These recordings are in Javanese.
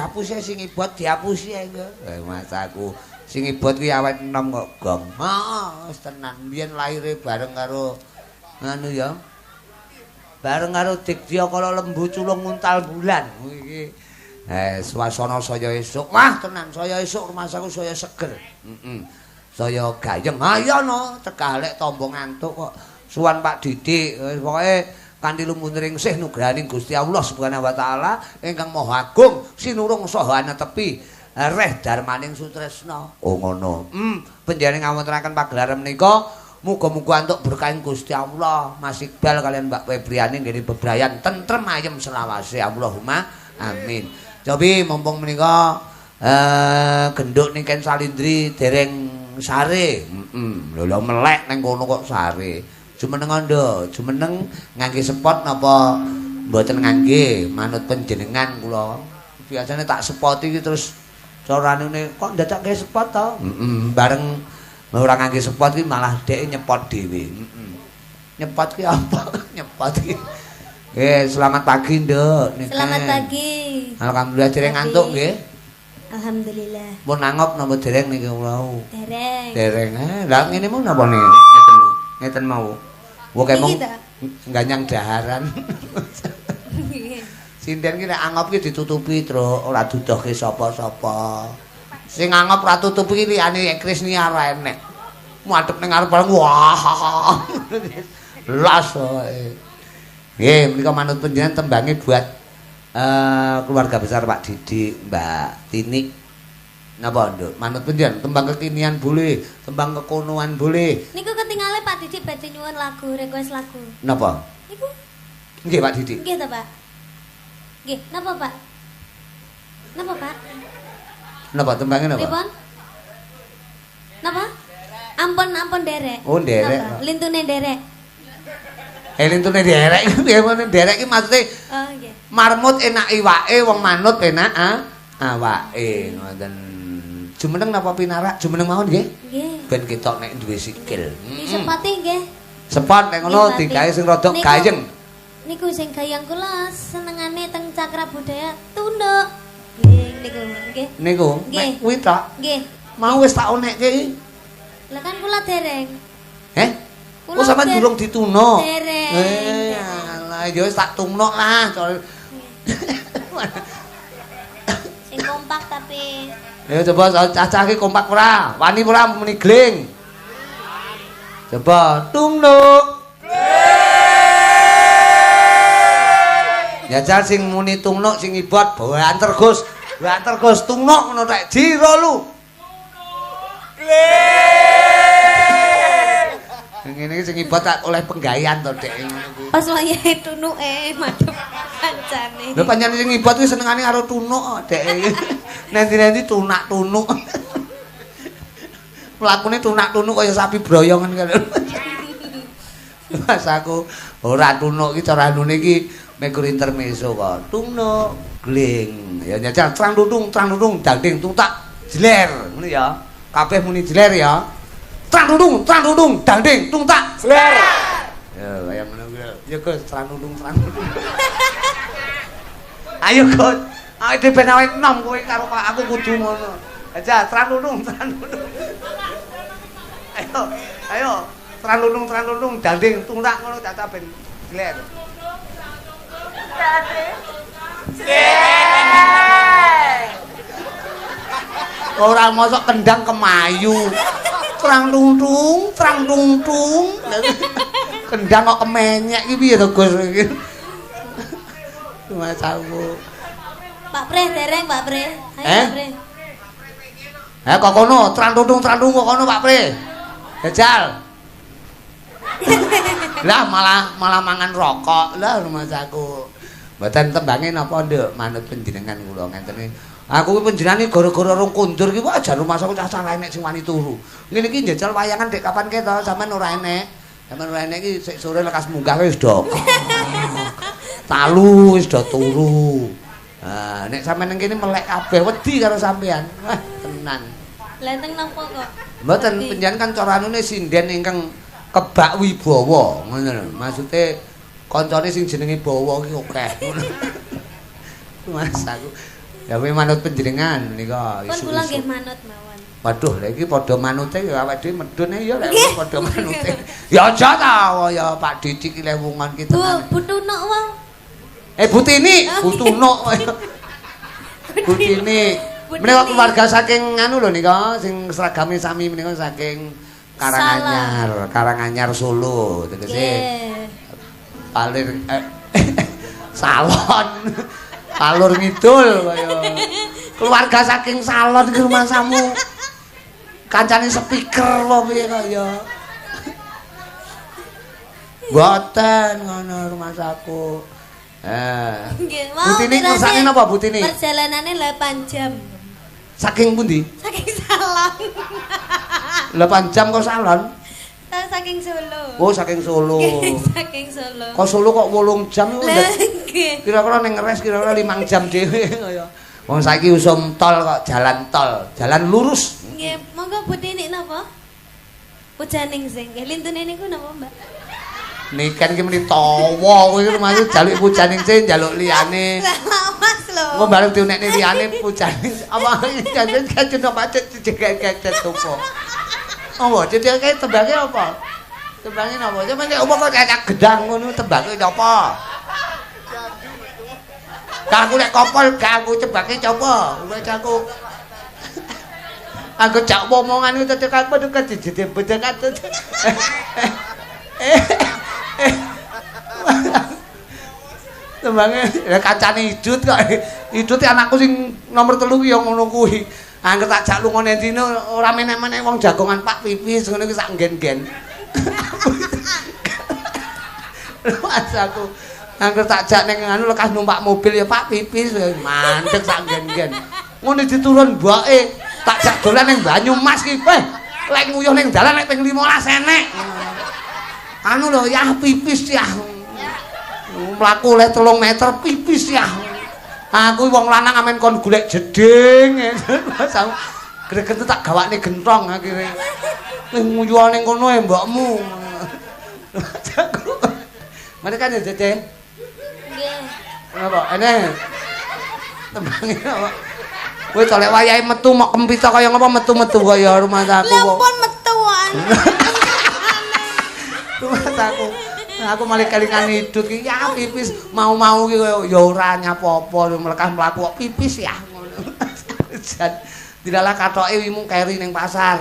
Diapusi sing ibot diapusi ae. Mas aku sing ibot kuwi awet enom kok gong. Heeh, wis tenan. Biyen lahire bareng karo nganu ya. Bareng karo Digdya kala lembu culung nguntal bulan. Iki suasana saya esuk. Wah, tenan saya esuk rumangsaku saya seger. Heeh. Saya gayeng. Ha iya no, tegalek tombo ngantuk kok. Suwan Pak Didik, pokoke kanthi lumunturing sih nugrahaning Gusti Allah Subhanahu wa taala ingkang Maha Agung sinurung saha anetepi reh darmaning sutresna. Oh ngono. Panjenengan ngawontenaken pagelaran menika muga-muga antuk berkahing Gusti Allah. Mas Iqbal kalian Mbak Febriani nggih bebrayan tentrem ayem selawase. Allahumma amin. Cobi mumpung menika genduk Niken Salindri dereng sare. Heeh. Lho melek ning kono kok sare. Jumeneng anda, jumeneng ngangge sepot napa mboten ngangge manut panjenengan kula. Biasane tak sepoti iki terus carane kok ndadak nggae sepot to? Heeh, bareng ora ngangge sepot iki malah dhek nyepot dhewe. Heeh. Nyepot ki apa? Nyepot ki. Selamat pagi, Nduk. Selamat pagi. Alhamdulillah dereng ngantuk nggih. Alhamdulillah. Mun nangop napa dereng niki wau? Dereng. Dereng. Lah ngene mung napa niki? Ngeten. Ngeten mau. Wong kemong ganyang daharan. Sinden ki nek angop ki ditutupi, Truk, ora dudohke sapa-sapa. Sing angop ora tutupi ki liyane Krisnia ora enek. Madhep ning ngarep bareng wah. Las pokoke. Nggih, menika manut panjenengan tembange buat keluarga besar Pak Didik, Mbak Tinik. Napa, Nduk? Manut panjenengan tembang kekinian boleh, tembang kekonoan boleh. Niku ketingale Pak Didik badhe nyuwun lagu, request lagu. Napa? Niku. Nggih, Pak Didik. Nggih ta, Pak? Nggih, napa, Pak? Napa, Pak? Napa tembange napa? Pripun? Napa? Ampun, ampun derek. Oh, derek. Napa? Lintune derek. Lintune derek piye meneh derek iki maksude? Oh, nggih. Marmut enak iwake, wong manut enak awake ngoten. Jumeneng napa pinarak? Jumeneng mawon nggih? Nggih. Ben ketok nek duwe sikil. Disepoti nggih. Sepot nek ngono digawe sing rada gayeng. Niku sing gayeng kula senengane teng Cakra Budaya tunduk. Nggih niku nggih. Niku nek kuwi tok. Nggih. Mau wis tak onekke iki. Lah kan kula dereng. Heh? Oh sampean durung dituno. Dereng. Alah ya wis tak tumno lah. Sing kompak tapi. Ayo coba cacah iki kompak ora? Wani ora muni gling? Coba tumnuk. Gling. Jajal sing muni tumnuk sing ibot banter Gus. Banter Gus tumnuk ngono tek jiro lu. Gling. Ngene iki sing ibot tak oleh penggawean to dek ngono kuwi. Pas wayahe tunuke madhep kancane. Lho pancen sing ibot kuwi senengane karo tunuk kok dek. Nanti-nanti tunak-tunuk. Mlakune tunak-tunuk kaya sapi broyongan kaya. Mas aku ora tunuk iki cara anune iki mekur intermezzo kok. Tunuk gling. Ya nyajal trang tutung dangding tutak jler ngono ya. Kabeh muni jler ya. Trang tutung dangding tungtak jler. Ya kaya ngono kuwi. Ya Gus trang tutung trang tutung. Ayo Gus. Awake dhewe ben awet enom kowe karo aku kudu ngono. Aja trang tutung trang tutung. Ayo, ayo trang tutung dangding tungtak ngono cacah ben jler. Jler. Ora mosok kendang kemayu. Trang tung trang tung. Kendang kok kemenyek iki piye to Gus iki? Mas aku. Pak Pre dereng Pak Pre. Ayo Pak Pre. Kok kono trang tung kok kono Pak Pre. Jajal. Lah malah mangan rokok. Lah mas aku. Mboten tembange napa Nduk manut panjenengan kula ngenteni. Aku ki panjenengane gara-gara rong kondur ki wah jan rumangsaku cah-cah ra enek sing wani turu. Ngene iki njajal wayangan dek kapan ke to sampean ora enek. Sampean ora enek iki sik sore lekas munggah wis do. Talu wis do turu. Nah, nek sampean nang kene melek kabeh wedi karo sampean. Wah, tenan. Lah teng napa kok? Mboten panjenengan kan cara anune sinden ingkang kebak wibawa ngono lho. Maksude kancane sing jenenge Bawa ki akeh. Mas aku. Ya kuwi manut panjenengan menika Pun kula nggih manut mawon. Waduh, lha iki padha manute ya awake dhewe medun ya lek padha manute. Ya aja ta ya Pak Didi ki lek wungon ki tenan. Bu Tunuk wau. Bu Tini, Bu Tunuk. Bu Tini. Menika keluarga saking anu lho nika sing seragame sami menika saking Karanganyar, Karanganyar Solo tegese. Palir salon. Palur ngidul kaya keluarga saking salon ki rumangsamu. Kancane speaker apa piye kaya. Mboten ngono rumangsaku. Nggih, Bu Tini ngersakne napa Bu Tini? Perjalanane 8 jam. Saking pundi? Saking salon. 8 jam kok salon? Saking Solo. Oh, saking Solo. Saking Solo. Kok Solo kok 8 jam iku? Kira-kira ning ngeres kira-kira 5 jam dhewe kaya. Wong saiki usum tol kok jalan tol, jalan lurus. Nggih, monggo Bu Tini napa? Pujaning sing nggih lintune niku napa, Mbak? Niken ki meni tawa kowe iki rumahku jaluk pujaning sing njaluk liyane. Lawas lho. Engko bareng diunekne liyane pujaning apa jan kacen pacet cecek opo. Apa ceceke tembake apa? Tembange napa? Sampe nek opo kok cacak gedang ngono tembake napa? Aku nek kopol gak aku tembake coba. Wis aku aku jak omongan iku tetep aku kedijite bedekat. Tembange ya kancane Idut kok. Idut anakku sing nomor 3 ki ya ngono kuwi. Angger tak jak lunga nang dino ora menek-menek wong jagongan Pak pipis ngono kuwi sak nggen-nggen. Mas aku angger tak jak ning anu lekas numpak mobil ya Pak pipis mandek sak nggen-nggen. Ngono diturun mboke tak jak dolan ning Banyumas ki. Lek nguyuh ning dalan lek ping 15 enek. Anu lho ya pipis ya. Mlaku lek 3 meter pipis ya. Aku wong lanang amen kon golek jeding. Greget tak gawakne gentong akhire. Wis nguyuh ning kono e mbokmu. Mereka kan ya Dede. Nggih. Napa? Ene. Tembange apa? Kowe to lek wayahe metu mok kempita kaya ngapa metu-metu kaya rumangsaku kok. Lha pun metuan. Rumangsaku. Aku malah kelingan Idut ki ya pipis mau-mau ki ya ora nyapa-apa mlekah mlaku kok pipis ya ngono. Jan dilalah kathoke mung keri ning pasar.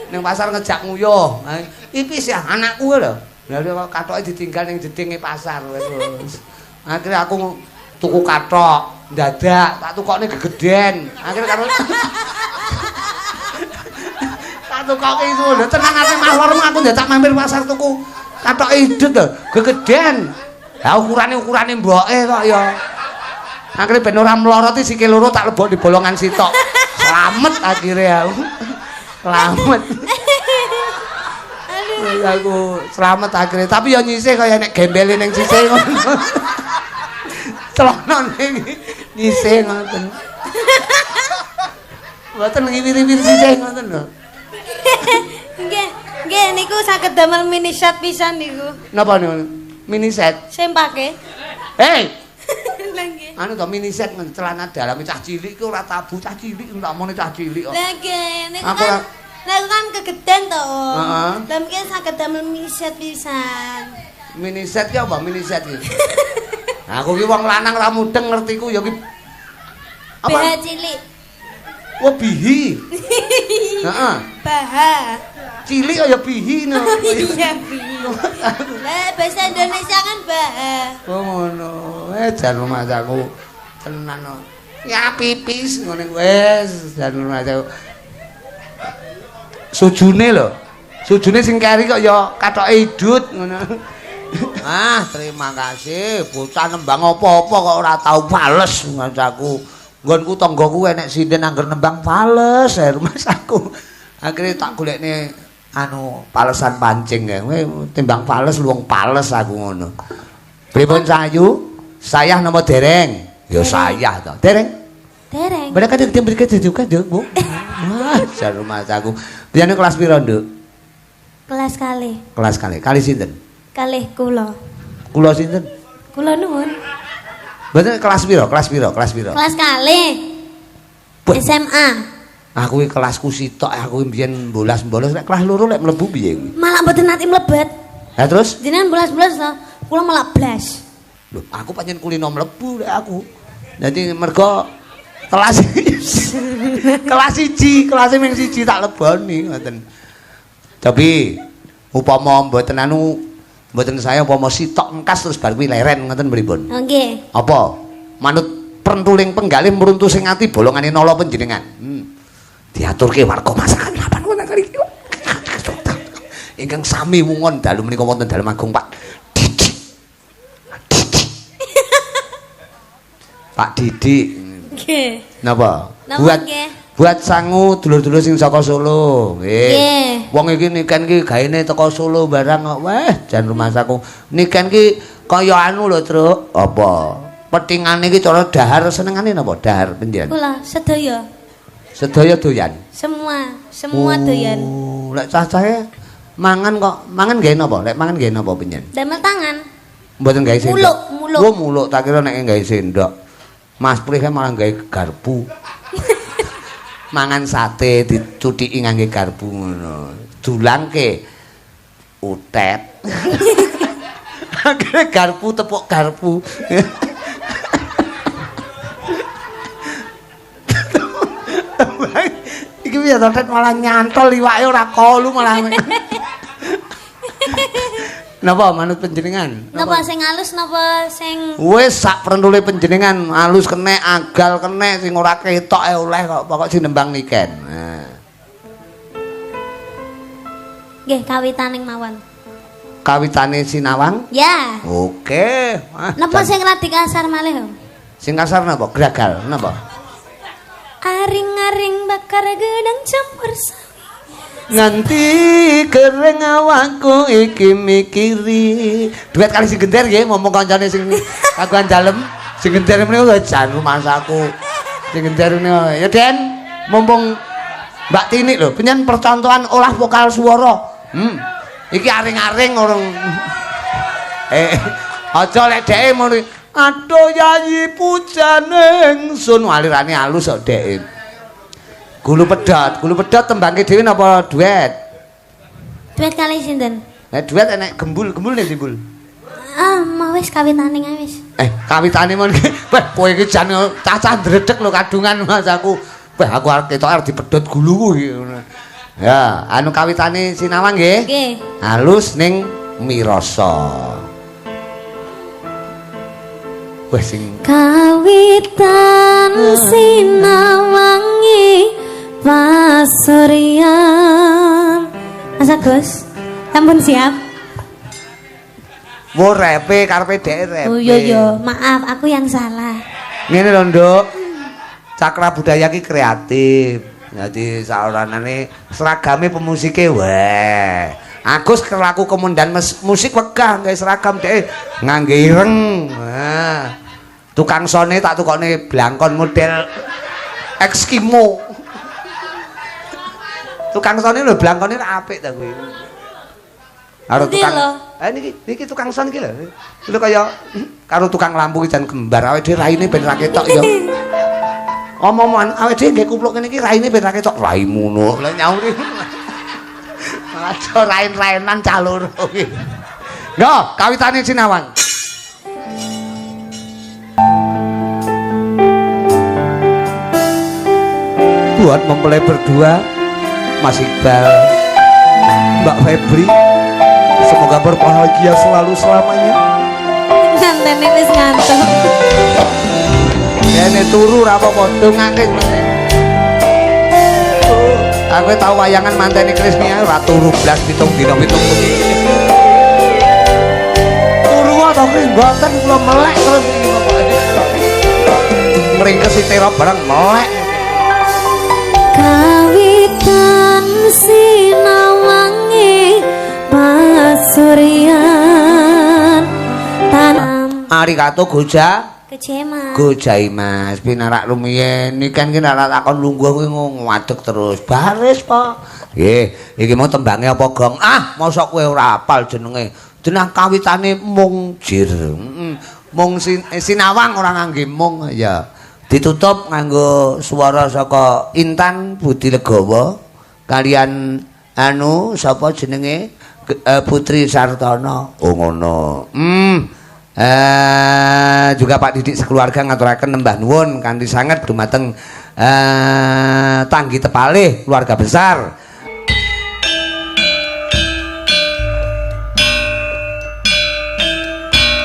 Ning pasar ngejak nguyuh. Pipis ya anakku lho. Lah kok kathoke ditinggal ning jedinge pasar wis. Akhire aku tuku kathok ndadak tak tukokne gegeden. Akhire karo tak tukoke iku lho tenang ate mawon aku ndadak mampir pasar tuku kathok Idut lho gegeden. Lah ukurane mboke kok ya. Akhire ben ora mloroti sikil loro tak lebok di bolongan sitok. Slamet akhire aku. Slamet. Aduh aku slamet akhire tapi ya nyisih kaya nek gembele ning sisih ngono. Celonone nyisih ngoten. Mboten ngiwir-iwir sisih ngoten lho. Nggih. Nggih niku saged damel mini set pisan niku. Napa niku? Mini set. Sempake. Hei. Lha nggih. Anu to mini set celana dalam cah cilik ki ora tabu cah cilik tak omone cah cilik kok. Lha nggih niku kan niku kan kegeden to. Heeh. Lah mungkin saged damel mini set pisan. Mini set ki apa mini set ki? Aku ki wong lanang ra mudeng ngertiku ya ki apa? BH cilik. Oh bihi. Heeh. Baha. Cilik ya bihi no. Iya bihi. Lah bahasa Indonesia kan baha. Oh ngono. Jan rumahku tenan no. Ya pipis ngene wis jan rumahku. Sujune lho. Sujune sing keri kok ya kathoke Idut ngono. Ah, terima kasih. Bocah nembang apa-apa kok ora tau fales aku. Nggonku tanggaku enek sinden angger nembang fales ae rumahku. Akhire tak golekne anu palesan pancing ya. Kowe timbang fales luwung pales aku ngono. Pripun Sayu? Sayah napa dereng? Ya sayah to. Dereng? Dereng. Mereka juga Bu. Wah, jan rumahku. Biyane kelas pira, Nduk? Kelas kalih. Kelas kalih. Kalih sinten? Kalih kula. Kula sinten? Kula nuwun. Mboten kelas pira? Kelas pira? Kelas pira? Kelas kalih. SMA. Aku iki kelasku sitok, aku mbiyen bolas-bolos lek kelas loro lek mlebu piye kuwi? Malah mboten nate mlebet. Lah terus? Jenengan bolas-bolas to, kula malah blas. Lho, aku pancen kulino mlebu lek aku. Dadi mergo kelas kelas 1, kelas ming 1 tak leboni ngoten. Tapi upama mboten anu mboten saya upama sitok engkas terus bar kuwi leren ngoten pripun? Nggih. Apa? Manut prentuling penggalih mruntu sing ati bolongane nala panjenengan. Diaturke warga masakan 8 wonten kali. Ingkang sami wungon dalu menika wonten dalem agung Pak Didik. Didik. Pak Didik. Nggih. Napa? Napa nggih? Buat sangu dulur-dulur sing saka Solo. Nggih. Nggih. Wong iki niken ki gaene teko Solo barang kok. Wah, jan rumasaku. Niken ki kaya anu lho, Truk. Apa? Petingane iki cara dahar senengane napa? Dahar panjenengan. Kula sedaya. Sedaya doyan. Semua doyan. Oh, lek cah-cahe mangan kok, mangan gawe napa? Lek mangan gawe napa panjenengan? Damel tangan. Mboten gawe sendok. Muluk, muluk. Oh, muluk tak kira nek gawe sendok. Mas Prih kan malah gawe garpu. Mangan sate dicuthiki ngangge garpu ngono. Dulangke utet. Akhire garpu tepuk garpu. Iki piye to Tet malah nyantol iwake ora kolu malah. Napa manut panjenengan? Napa sing halus napa sing Wis sak prentule panjenengan alus kenek, agal kenek, sing ora ketok ae oleh kok, pokok sing nembang niken. Nah. Nggih kawitaning mawon. Kawitane Sinawang? Ya. Oke. Ah, Napa sing radi kasar malih? Om? Sing kasar napa? Gragal napa? Aring-aring bakar gedang campur sawi. Nganti kering awakku iki mikiri. Duet kali sing gender nggih ngomong kancane sing kagungan dalem. Sing gender menika jan rumasaku. Sing gender menika ya Den, mumpung Mbak Tini lho, penyen percontohan olah vokal swara. Iki aring-aring orang. Aja lek dheke muni aduh yayi pujane ingsun alirane alus kok dheke. Gulu pedhot tembangke dhewe napa duet? Duet kali sinten? Nek duet enek gembul, gembul nek timbul. Ah, mau wis kawitane ae wis. Kawitane mon. Wah, kowe iki jan cacah ndredeg lho kadungan Mas aku. Wah, aku arep ketok arep dipedhot guluku iki. Ya, anu kawitane Sinawang nggih. Nggih. Halus ning mirasa. Wah sing kawitan Sinawangi pasuryan. Mas Agus, sampun siap? Wo repe karepe dhek repe. Oh iya iya, maaf aku yang salah. Ngene lho, Nduk. Cakra budaya ki kreatif. Dadi saoranane seragame pemusike weh. Agus kelaku komandan musik wegah gawe seragam dhek ngangge ireng. Nah. Tukang sone tak tukokne blangkon model Eskimo. Tukang sone lho blangkone apik ta kuwi. Karo tukang niki niki tukang son iki lho. Lho kaya karo tukang lampu iki jan kembar awake dhewe raine ben ra ketok ya. Omong-omongan awake dhewe nggih kupluk ngene iki raine ben ra ketok. Raimu ngono. Lah nyauri. Malah do rain-rainan cah loro iki. Yo, kawitane Sinawang. Buat mempelai berdua Mas Iqbal, Mbak Febri, semoga berbahagia selalu selamanya. Ngantene wis ngantuk. Dene turu ora apa-apa, dongake mesti. Aku tau wayangan mantene Krisnia ora turu blas 7 dina 7 bengi. Turu to Kris mboten kula melek terus iki pokoke. Ngringkesi tera barang melek. Kawitan Sinawangi pasuryan tanam Arigato goja kecema gojaimas pinarak rumiyin niken ki nek takon lungguh kuwi ngadeg terus baris Pak. Nggih, iki mau tembange apa gong? Ah, mosok kowe ora apal jenenge. Jeneng kawitane mung jir. Heeh. Mung Sinawang ora ngangge mung ya. Ditutup nganggo swara saka Intan Budi Legawa kalian anu sapa jenenge, Putri Sartono. Oh ngono. Juga Pak Didik sekeluarga ngaturaken nembah nuwun kanthi sanget dumateng tanggi tepalih keluarga besar.